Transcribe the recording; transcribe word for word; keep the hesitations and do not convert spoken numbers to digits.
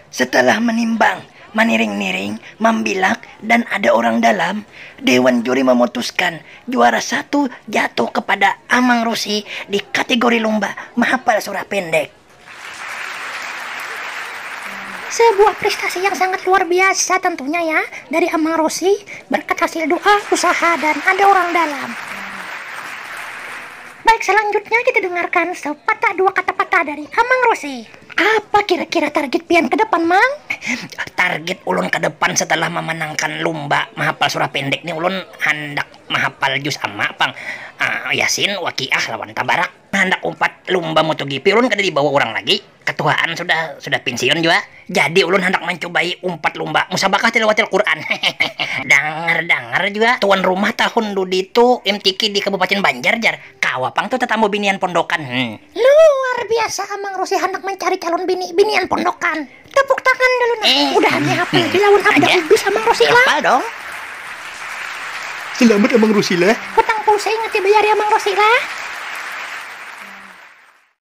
Setelah menimbang, maniring-niring, mambilak, dan ada orang dalam, Dewan Juri memutuskan juara satu jatuh kepada Amang Rusi di kategori lomba menghafal surah pendek. Sebuah prestasi yang sangat luar biasa tentunya ya dari Amang Rusi berkat hasil doa, usaha, dan ada orang dalam. Baik, selanjutnya kita dengarkan sepatah dua kata patah dari Amang Rusi. Apa kira-kira target pian ke depan, Mang? Target ulun ke depan setelah memenangkan lomba menghafal surah pendek ni, ulun handak menghafal juz amma pang, uh, Yasin, Waqiah lawan Tabarak. Handak umpat lomba MotoGP, ulun kada dibawa orang lagi. Ketuaan sudah sudah pensiun juga. Jadi ulun handak mencobai umpat lomba musabakah tilawatil Quran. Dangar-dangar juga tuan rumah tahun dudi tu M T Q di Kabupaten Banjar, jar. Kawa pang tu tetamu binian pondokan. Hmm. Luar biasa, Amang Rusi handak mencari calon bini, binian pondokan. Tepuk tangan dulu nah. Eh. Udah nih hafal dilawan Abda Ubis, Amang Rusi lah. Hafal dong. Selamat, Amang Rusi lah. Hutang pulsa ingat dibayari, Amang Rusi lah.